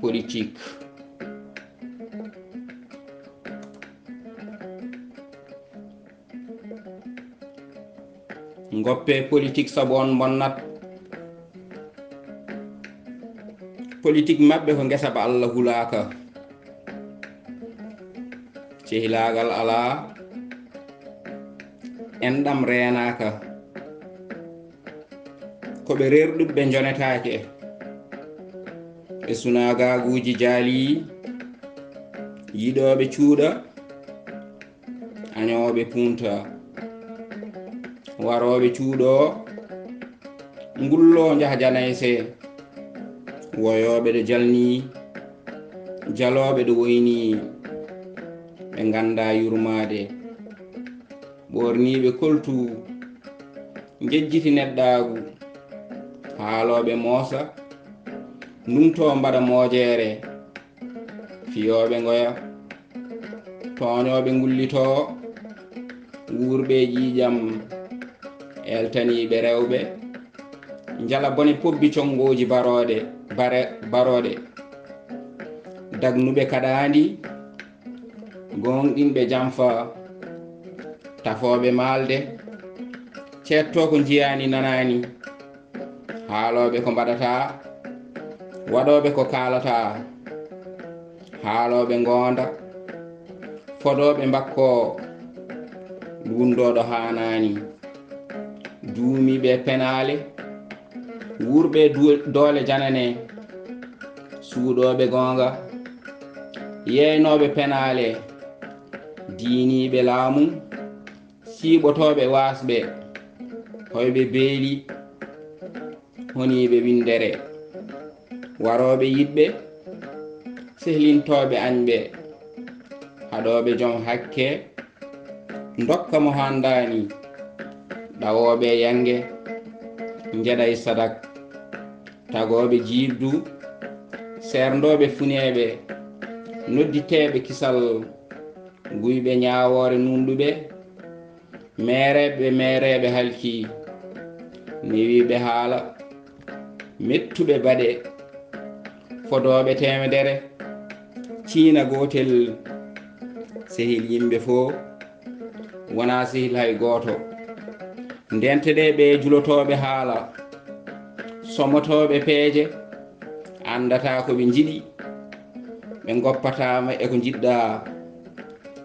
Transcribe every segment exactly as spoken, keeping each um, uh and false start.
Politik. Ngoppe politik sabu on mbonnat. Politik maɓɓe ko ngesa ba Allah hulaaka. Cehilaagal alaa, enɗam reenaaka. Ko ɓe reerɗuɓe ɓe njonetaake. Ɓe sunaagaaguuji jaalii, yiɗooɓe cuuɗa, añooɓe punta. Warooɓe cuuɗo, ngullo njaha janayse. Woyooɓe ɗo jalnii, jalooɓe ɗo woynii. Ɓe nganndaa yurmaade. Ɓoorniiɓe koltu, njejjiti neɗɗaagu. Haalooɓe moosa, ndumtoo mbaɗa moojeere. Fiyooɓe ngoya, tooñooɓe ngullitoo. Wuurɓe ƴiiƴam, eltaniiɓe rewɓe. Njala bone pobbi conngooji barooɗe, bare-, barooɗe. Dagnuɓe kaɗaandi, gooŋɗinɓe jamfa, tafooɓe maalde, ceettoo ko njiyaani nanaani, haalooɓe ko mbaɗataa, waɗooɓe ko kaalataa, haalooɓe ngoonda, fodooɓe mbakkoo, wundooɗo haanaani, duumiiɓe penaale, wuurɓe du-, doole janane, suuɗooɓe goonga, yeeynooɓe penaale, diiniiɓe laamu, siiɓotooɓe waasɓe, hoyɓe beeli, honiiɓe winndere, warooɓe yiɗɓe, sehlintooɓe añɓe, haɗooɓe jom hakke, ndokka mo haandaani, ɗawooɓe yannge, njeɗay sadak, tagooɓe jiiɓdu, seerndooɓe funeeɓe, nodditeeɓe kisal, guyɓe ñaawoore nuunɗuɓe, meereeɓe, meereeɓe halki, newiiɓe haala, mettuɓe baɗe, fodooɓe teemedere, ciina gootel, sehil yimɓe fof, wonaa sehil hay gooto. Ndente ɗe ɓe julotooɓe haala, somotooɓe peeje, anndataa ko ɓe njiɗi, ɓe ngoppataama e ko njiɗɗaa,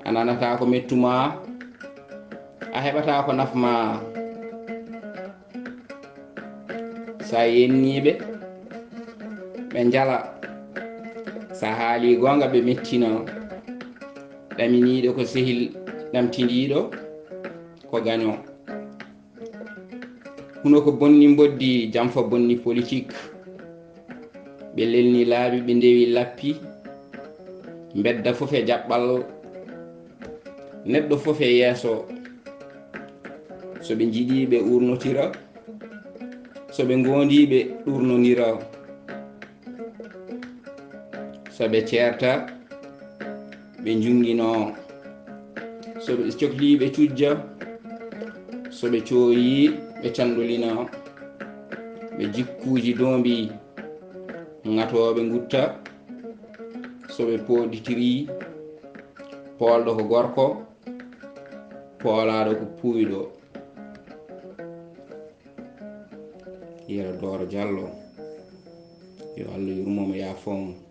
a nanataa ko mettu maa, a heɓataa ko naf maa. Sa yennii ɓe, ɓe njala. Sa haalii goonga, ɓe mettina. Ɗaminiiɗo ko sehil ɗamtindiiɗo, ko gaño. Huno ko bonni mboddi, jamfa bonni politik. Ɓe lelni laabi, ɓe ndewi lappi. Mbedda fof e jaɓɓal, neɗɗo fof e yeeso. So ɓe njiɗi, ɓe urnotira. So ɓe ngondi, ɓe ɗurnondira. So ɓe ceerta, ɓe njunngino. So ɓe cokli, ɓe cujja. So ɓe cooyi, ɓe candolina. Ɓe jikkuuji doombi, ŋatooɓe ngutta. So ɓe pooɗitiri, poolɗo ko gorko, poolaaɗo ko puuyɗo. Yero Dooro Jallo, yo Allah yurmo mo, yaafo mo.